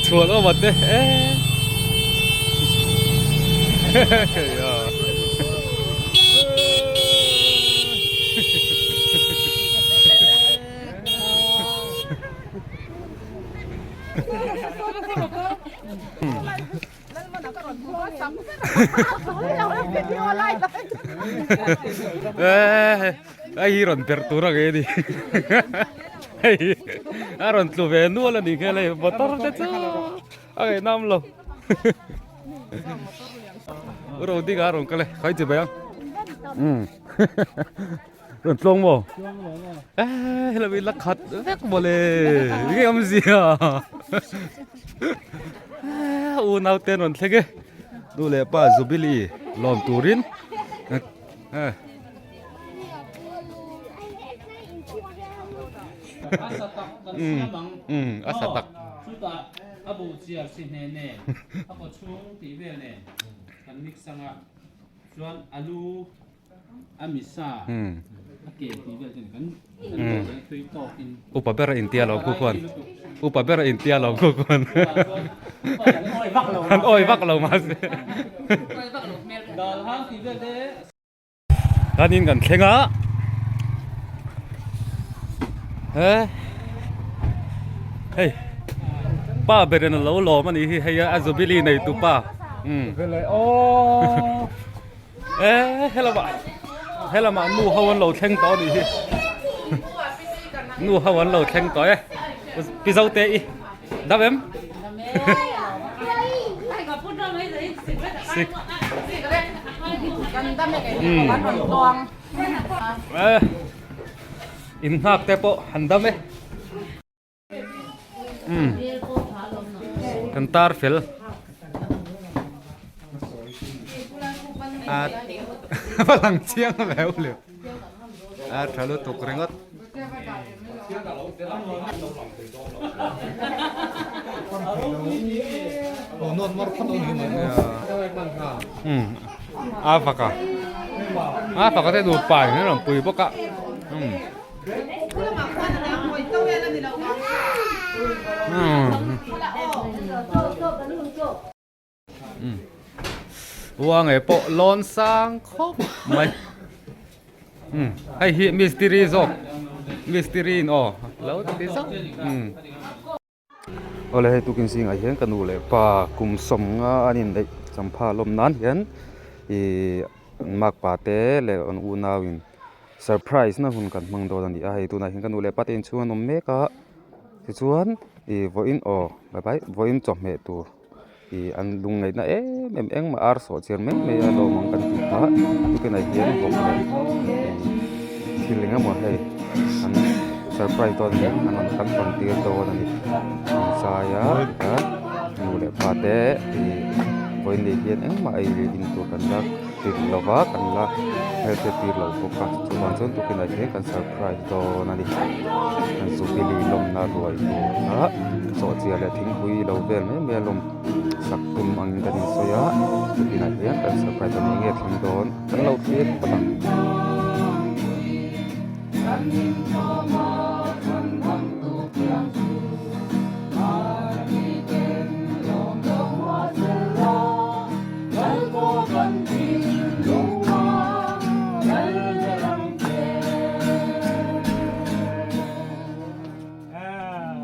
Chhuan awm a te e. Hei hi rawn perh tur a ngei a ni hei a rawn tlu ve nual a ni nghe le motor te chu a ngaihnawm lo ro ding a rawn kal e khawi chi bai ang rawn tlawng maw e helai la khat vek mawle enge awmzia unau te an rawn thleng e nu leh pa jubilee lawm turin a sa tak a bu chiar si hne nen a kaw chhung tih vel nen kan mix anga chuan alu a misa a ke tih vel ten kan tui tawk in upa ber a intia lo khu khuan upa ber a intia lo khu khuan an awi vak lo mahse dal hang tih vel te kan in kan thleng a he hei pa ber in a lo lawm a nih hi hei a jubilee nei tu pa umm e helamah helamah nu ho an lo thleng tawh a nih hi nu ho an lo thleng tawh e pi zote i dam em sik e in nghak te pawh han dam e umm kan tar fel a va lang chiang leu leu a tha lutuk ringawt. Umm a fak a a fak a te nupa in an rawn pui bawk a umm. Ua ngei pawh lawn sang khawp mai umm hei hi mistiri zawk mistiri in aw lo ti zauh umm awle hei tukin zingah hian ka nu leh pa kum sawm nga an inneih champha lawm nan hian ihh makpa te leh an unau in surprise na hun kan hmang dawn a ni a hei tunah hian ka nu leh pa te inchhung an awm mek a tichuan ih vawiin aw bye bye vawiin chawhmeh tur ih an lung ngaihna em em engmah ar sawh chian mai mai a lawm ang kan tih kha tukinah hian vawk leh ih thil eng emaw hei an surprise dawn a ni an rawn kan rawn tir dawn a ni an zai a tikhan nu leh pa te ih vawiin ni hian engmah ei in tur kan la tir lo va kan la hmelhriat tir lo bawk a chuvang chuan tukinah hian kan surprise dawn a ni kan jubilee lawmna ruai tur kha sawhchiar leh thingpui lo vel mai mai a lawm sak tum angin kan insawi a tukinah hian kan surprise dawn eng nge thleng dawn kan lo thlir phawt ang.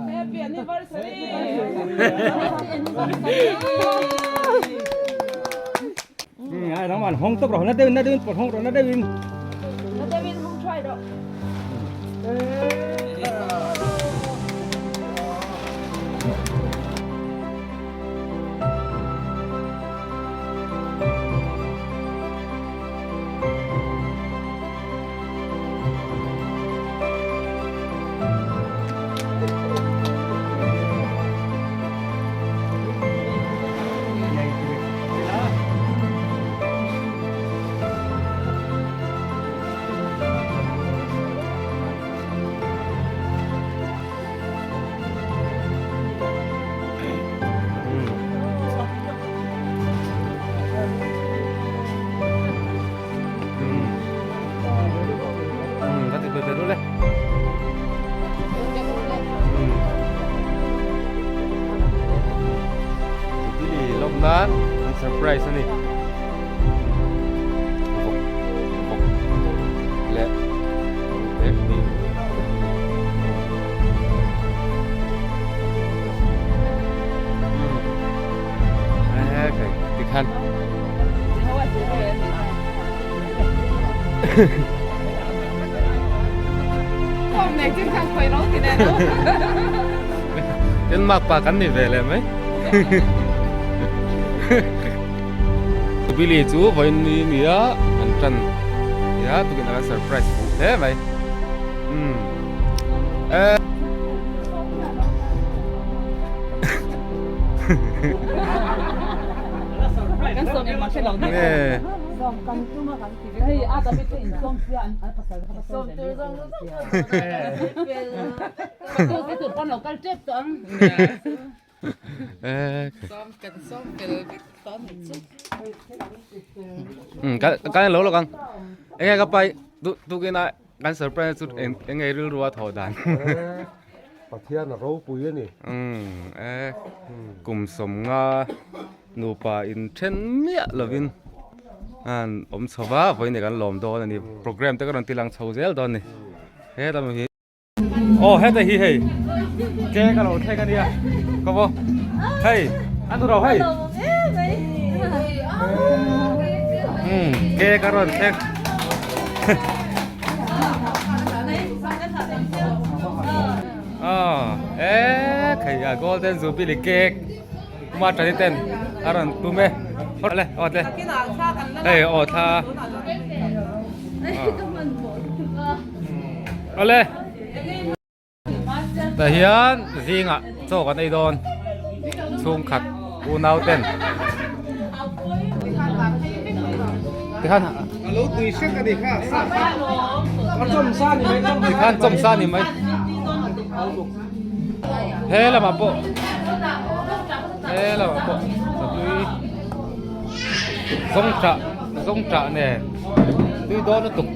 Happy anniversary! Ai nó mà hong tốc rồi nó đêm hong rồi nó đêm. Nó đêm hong try đó. Tikhan an surprise a ni. Vawk vawk leh bag hnih. Umm tikhan. Denmark pa kan ni ve leh mai. Billy chu vawiin ni nia an tan nia tukin an surprise fuh hle mai. Umm. Kan lo lawk ang enge ka pai tukin a kan surprise chu enge rilru a thawh dan Pathian a ropui a ni e kum sawmnga nupa in then miah lovin an awm chho va vawiin kan lawm dawn a ni program te ka rawn ti lang chho zel dawn a ni heta mi hi aw heta hi hei ke ka lo thleng a nia ka vaw hei a nu ro hei umm ke ka rawn thleng aw e khai a golden jubilee cake kuma tani ten a rawn tum e le aw tle hei aw thla awle tah hian zingah chaw kan ei dawn chhungkhat unau ten tikhan tikhan chawmsa ni mai he lamah pawh he lamah pawh chahlui zawngṭah zawngṭah nen tui dawn lutuk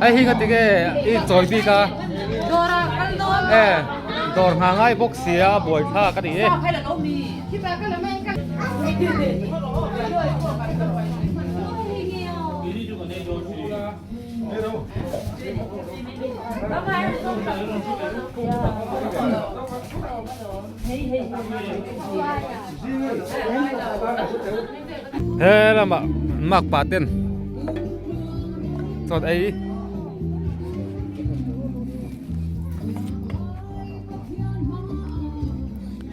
hei hi nga tinge i chawi bik a e dawr nghah ngai bawk sia buaithlak a ni e. He lamah makpa ten chawt ei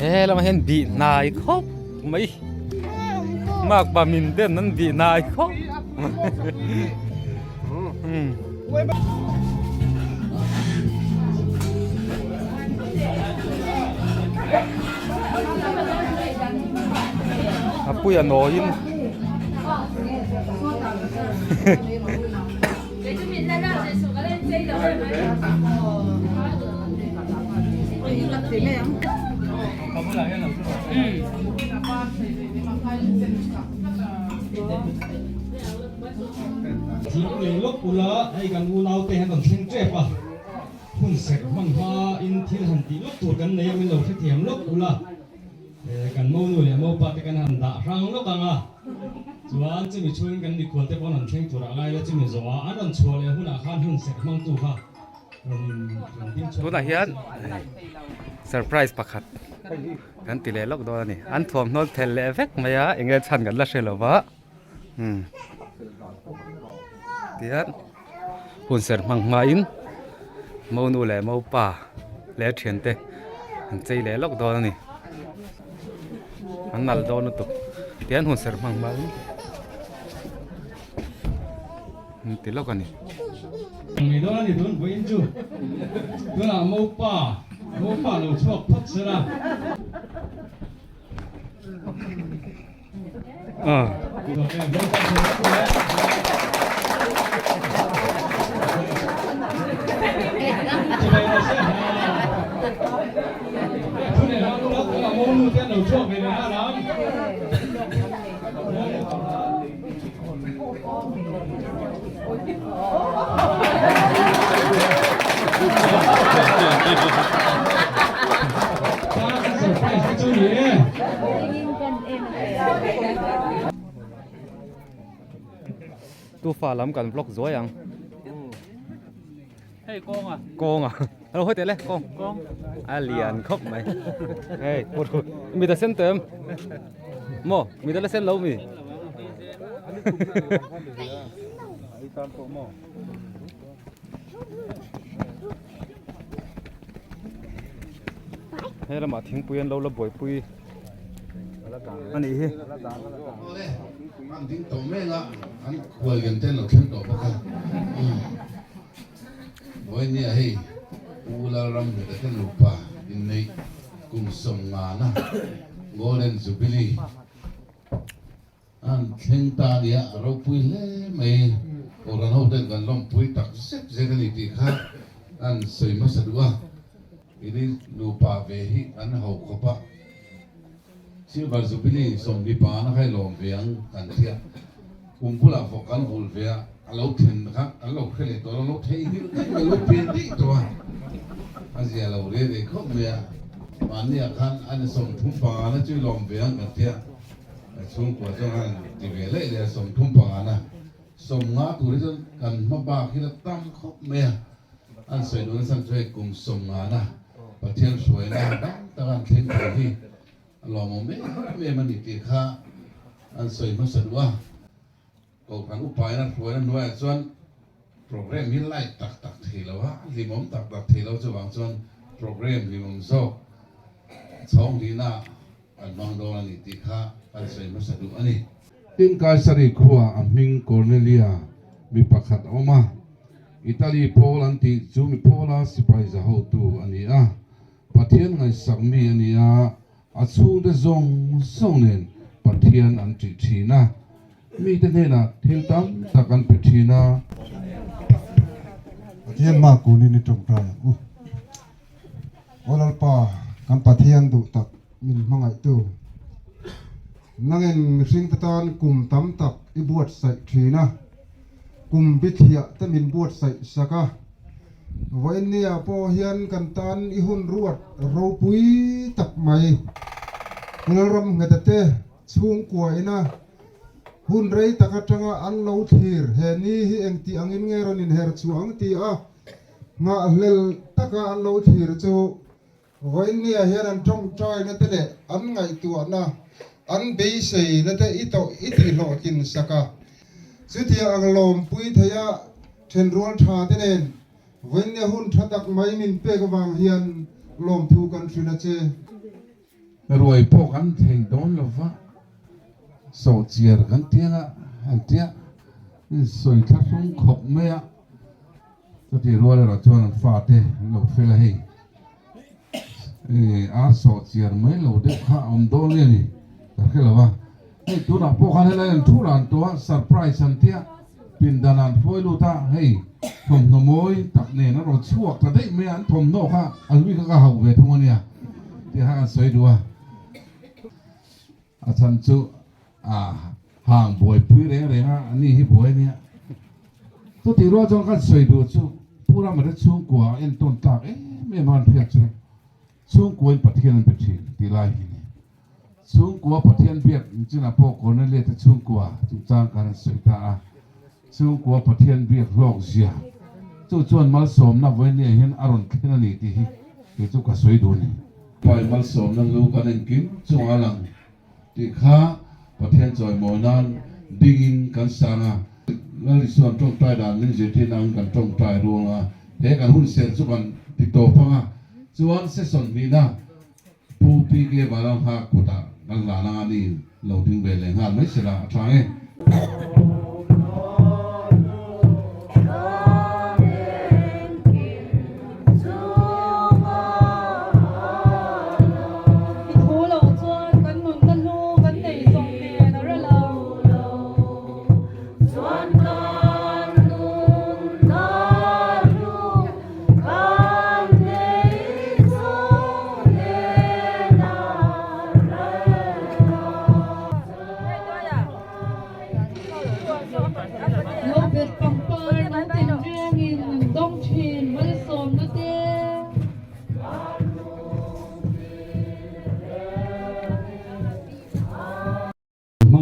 he lamah hian bih hnai khawp mai makpa min ten an bih hnai khawp A puia nawiin Thing lei lawk ula hei kan unaute hian rawn thleng tep a, hun serh hman hma in thil han tih lawk tur kan nei a min lo hrethiam lawk ula, kan monu leh mopa te kan han dah hrang lawk ang a, chuan chumi chhungin kan mikhual te pawh an rawn thleng tur ah ngai la chumi zawh ah an rawn chhuah leh hunah khan hun serh hmangtu kha rawn in rawn ding chhuak Tunah hian surprise pakhat kan ti leh lawk dawn a ni, an thuamhnaw thelh leh vek mai a eng nge chhan kan la hre lo va. Tihian hun serh hmang hmain monu leh mopa leh thiante an chei leh lawk dawn a ni an nal dawn lutuk tihian hun serh hmang hmain an ti lawk a ni. Ngei dawn a ni tun vawiin chu tunah mopa mopa lo chhuak phawt sela. Tufa lam kan vlog zuai ang. Hei kawng a. Kawng a. Alo hawi teh le kawng. Kawng. A lian khawp mai. Hei pur mi ta sen tawh em? Maw mi ta la sen lo mi? He lamah thingpui an lo la buaipui a nih hi. Awle, an ding tawh mek a, an khual lian te an lo thleng tawh bawk a. Vawinia hei Pu Lalramhleta te nupa inneih kum sawmngana Golden Jubilee An thleng ta nia a ropui hle mai. Kohhran ho ten kan lawmpui tak zet zet a ni tih kha an sawi hmasa duh a. Ini nupa ve hi an ho khawp a, Silver Jubilee 20 panga kha i lawm ve ang kan tia. Kum bulah vawk kan vul ve a, a lo thlen kha kan lo hre leh tawh lo, lo theihnghilh daih mai, lo pian daih tawh a, a zia lo re rei khawp mai a. Mahniah khan an 35 na chu i lawm ve ang kan tia. A chhungkua chuan khan ti ve leh leh a 35 na 50 tur hi chuan kan hma bak hi la tam khawp mai a, an sawi duh nasa chu hei kum 50 na Pathian hruaina dang tak an thleng thei hi a lawmawm em em a ni tih kha an sawi hmasa duh a, Kohhran upaina hruaina hnuaiah chuan program hi light tak tak thei lo a, hlimawm tak tak thei lo chuvang chuan program hlimawm zawk chhawng hlihna Kan hmang dawn a ni tih kha kan sawi hmasa duh a ni. Tin, Kaisari khua a hming Kornelia mi pakhat a awm a, Italy pawl an tih chu mi pawla sipai za hotu a ni a, Pathian ngaihsak mi a ni a, a chhungte zawng zawng nen Pathian an ṭih ṭhin a, mite hnenah thil tam tak an pe ṭhin a. Pathian mah kunin i tawngtai ang u. Aw Lalpa, kan Pathian duh tak min hmangaihtu. Nangin mihringte tan kum tam tak i buatsaih thin a, kum bithliah te min buatsaih sak a. Vawiinnia pawh hian kan tan i hun ruat ropui tak mai. Lalram ngheta te chhungkua ina hun rei tak atanga an lo thlir he ni hi engti angin nge rawn inher chhuah ang ti a nghahhlel taka an lo thlir chu Vawiinniah hian an tawngtaina te leh an ngaihtuahna, an beiseina te i tawh i tihhlawhtlin sak a. Chutia ang lawmpui theia thenrual tha te nen vawiinnia hun tha tak mai min pek avang hian lawmthu kan hrilh a che. Ruai pawh kan thei dawn lo va, sawhchiar kan tiang a, an tia sawi thlahrung khawp mai a. Chutih rual erawh chuan an fate an lo fel a hei ar sawh chiar mai lo deuh kha a awm dawn nge ni ka hre lo a, hei tunah pawh khan helai an thu ran tawh a surprise an tia pindan an hruai lut a hei thawmhnaw mawi tak nen an rawn chhuak ta daih mai a an thawmhnaw kha a hlui kha ka hauh ve thung a nia tih kha kan sawi duh a. A chhan chu a hang buaipui reng reng a, ani hi buai a nia. Chutih rual chuan kan sawi duh chu Pu Ramate chhungkua a entawn tlak em em a kan hriat chu chhungkuain Pathian an be thin tih lai hi ni. Chhungkua Pathian biak chinah pawh Cornelia te chhungkua chungchang khan an sawi ta a, chhungkua Pathian biak hlawk zia chu chuan malsawmna vawinia hian a rawn thlen a ni tih hi kei chu ka sawi duh a ni. Pai malsawmna lu kan engkim chungah a lang tih kha Pathian chawimawi nan dingin kan sang a. Lal Isua'n tawngtai dan min zirtir nangin kan tawngtai ruang a, he kan hun serh chu kan ti tawp ang a, chuan session hnihna Pu PK Vanlalnghak kutah kan hlan anga ni lo ding ve leh nghal mai sela a tha nge. I thu lo chuan kan nunna hlu kan nei zawng nen a ra lo.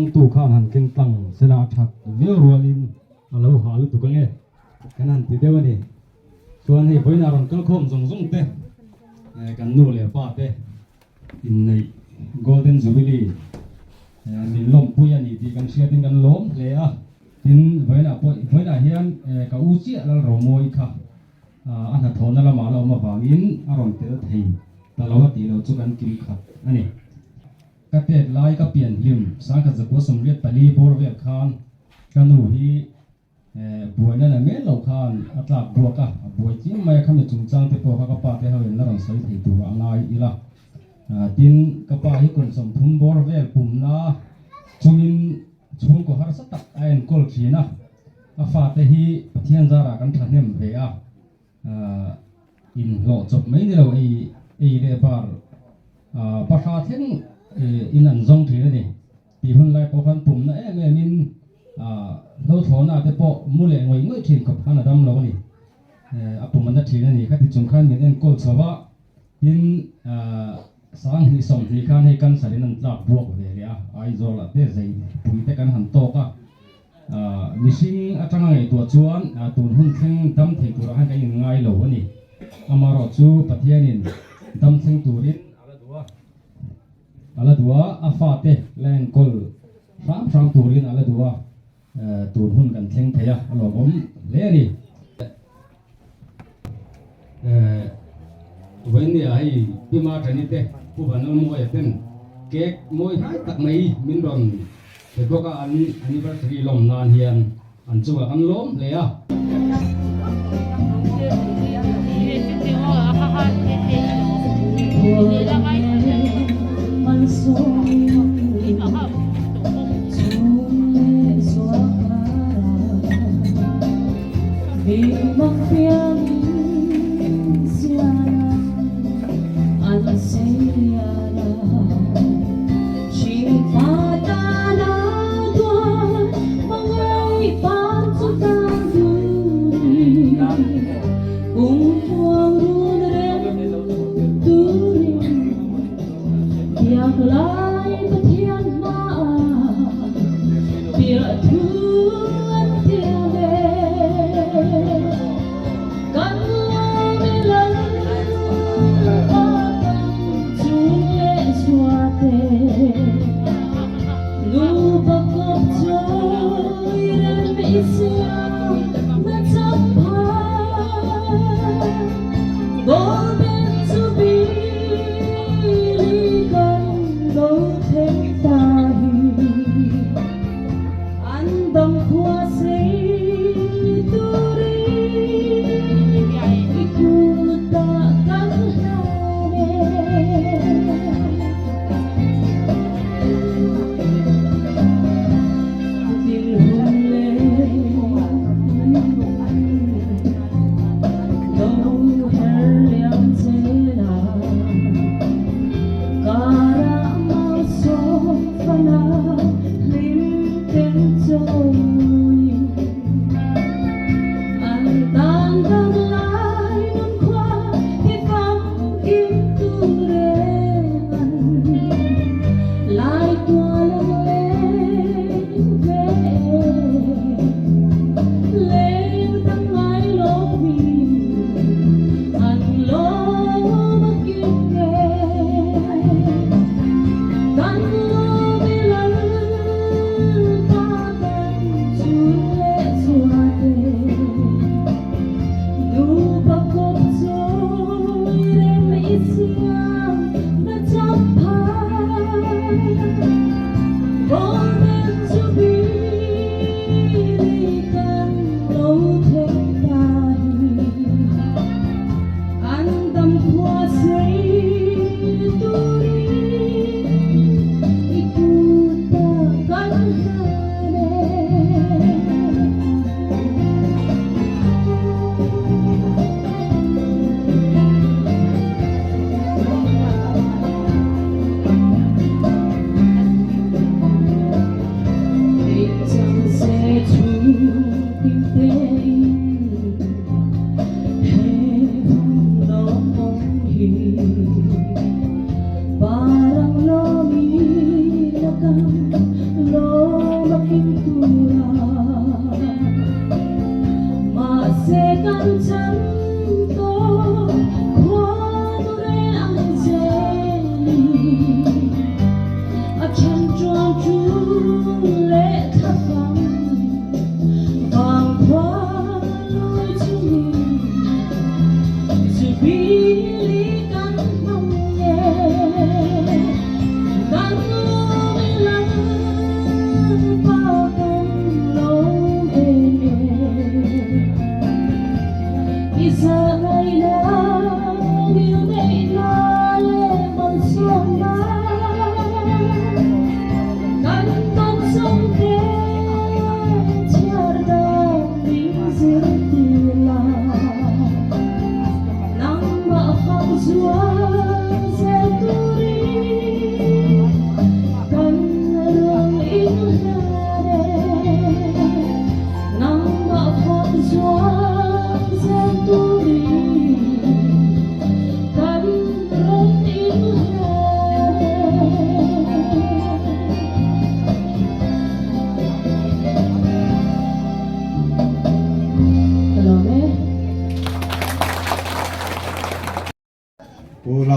hmangtu khan han keng tlang sela a that viau rualin a lo ha lutuk ange kan han ti deuh a ni. Chuan hei vawiinah rawn kal khawm zawng zawng te kan nu leh pa te inneih Golden Jubilee min lawmpui a ni tih kan hriatin kan lawm hle a. Tin, vawiinah pawh vawiinah hian ka u chiah Lalromawi kha a hnathawhna lamah la awm avangin a rawn tel thei ta lo a tih loh chu kan kim khat a ni. Ka tet lai ka pian hlim sangkhat zakua 84 bawr vel khan ka nu hi buaina la mel lo khan a tlak buak a, a buai chiam mai a, khami chungchang te pawh kha ka pa te ho in la rawn sawi thei tur a ngai ila. Tin, ka pa hi kum 30 bawr vel pumna chungin chhungkaw harsa tak a enkawl thin a, a fate hi Pathian zarah kan thahnem ve a, inhlawh chawp mai ni lo ei ei leh bar pahra thleng in an zawng thin a ni. Tih hun lai pawh khan pumna em em in hlothlawhna te pawh mu leh ngawih ngawih thin khawp khan a dam lo a ni. A pum a na thin a ni. Khati chung khan min enkawl chho a, tin 2020 khan hei cancer in an tlak buak ve leh a, Aizawl ah te zei pui te kan han tawk a. Mihring atanga ngaihtuah chuan tun hun thleng dam thei turah khan kan inngai lo a ni. Amaherawhchu Pathianin dam thleng turin a la duh a. A la duh a, a fate la enkawl hram hram turin a la duh a, tun hun kan thleng thei a, a lawmawm hle a ni. Vawinia hei Pi Martani te Pu Vanlalmawia ten cake mawi hnai tak mai min rawn pe bawk a, an anniversary lawm nan hian an chungah kan lawm hle a.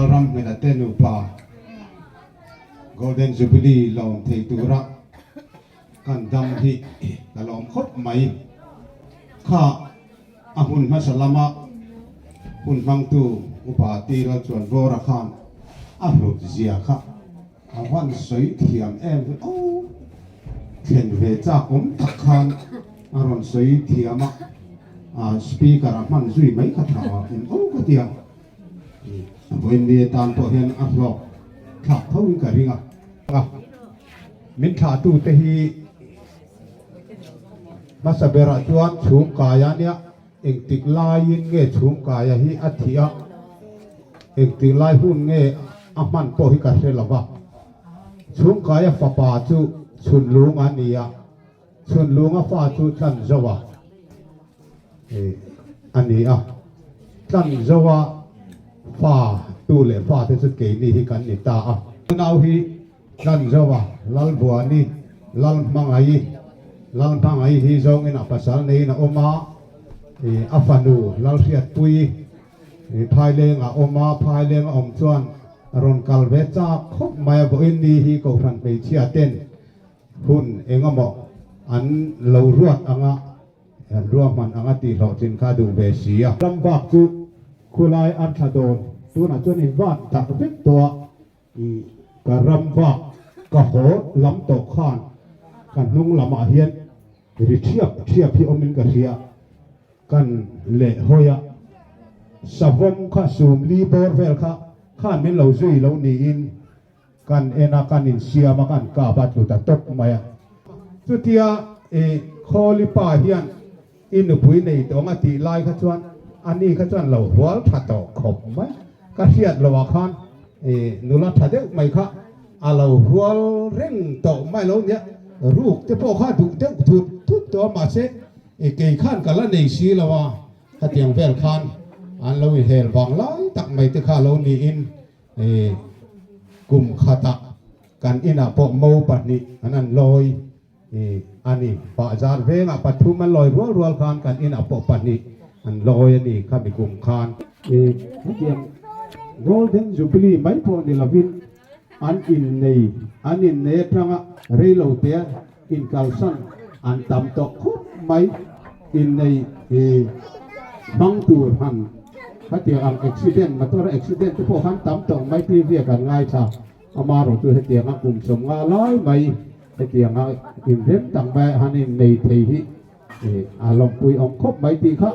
Lalramhmela te nupa Golden Jubilee lawm thei tura kan dam hi ka lawm khawp mai. Kha a hun hmasa lama hun hmangtu Upa Ti Lalchuanvawra khan a hlut zia kha A van sawi thiam em hi aw. Thlen ve chak awm tak khan a rawn sawi thiam a, a speaker a hman zui mai kha tha in aw ka ti a. Vawiin atan pawh hian a hlawk thlak tho in ka ring a. Min thlah tu te hi hmasa berah chuan chhungkaia nia engtik laiin nge chhungkaia hi a thih a, engtik lai hun nge a hman pawh hi ka hre lo va. Chhungkaia fapa chu Chhunlung a ni a, Chhunlunga fa chu Tlanzoa a ni a, Tlanzoa fa tu leh fate chu keini hi kan ni ta a. Nau hi Tlanzoa, Lalbuani, Lalhmangaii, Lalhmangaii hi zawngin a pasal neiin a awm a, a fanu Lalhriatpuii Phaileng a awm a, Phaileng a awm chuan rawn kal ve chak khawp mai a, vawiin ni hi Kohhran hmeichhia ten hun eng emaw an lo ruat anga ruahman anga tih hlawhtlin kha a duh ve si a. Ram bak chu khulai an thla dawn, tunah chuan in van darh vek tawh a, Ka ram bak ka haw lam tawh khan ka hnung lamah hian ri thiap thiap hi awmin ka hria. Kan leh hawi a, savawm kha sumli bawr vel kha khan min lo zui lo niin kan en a, kan insiam a, kan kap a tlu ta tawp mai a. Chutia i khawli pa hian I nupui nei tawng a tih lai kha chuan ani kha chuan lo hual tha tawh khawp mai. Ka hriat loh ah khan i nula tha deuh mai kha a lo hual reng tawh mai lo nia. Ruk te pawh kha duh deuh thut thut tawh a mahse i kei khan ka la nei si lo a, khatiang vel khan an lo inhel vang lai tak mai te kha lo niin i kum khatah kan inah pawh mo pahnih an an lawi. I a ni. Bahzar vengah pathum an lawi rual rual khan kan inah pawh pahnih an lawi a ni khami kum khan. I hetiang Golden Jubilee mai pawh ni lovin an innei an innei atanga reilo tea inkalsan an tam tawh khawp mai. Innei i hmang tur han khatiang ang accident motor accident te pawh khan tam tawh mai tih viak an ngaithla. Amaherawh chu hetianga kum sawmnga lai mai hetianga inrem tak mai han innei thei hi a lawmpui awm khawp mai tih kha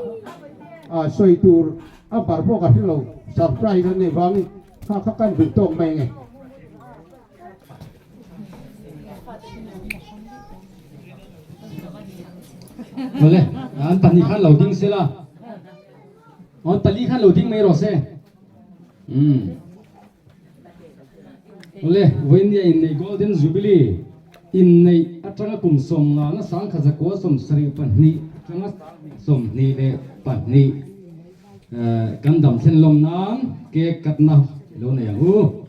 a sawi tur a bar pawh ka hre lo, surprise an neih vangin kha kha kan duh tawk mai nge. Awle, an pahnih khan lo ding sela, an pali khan lo ding mai rawh se. Umm. Awle, vawinia inneih Golden Jubilee inneih atanga kum sawmngana sangkha zakua 72 atanga 22 kan dam thlen lawm nan cake katna lo nei ang u.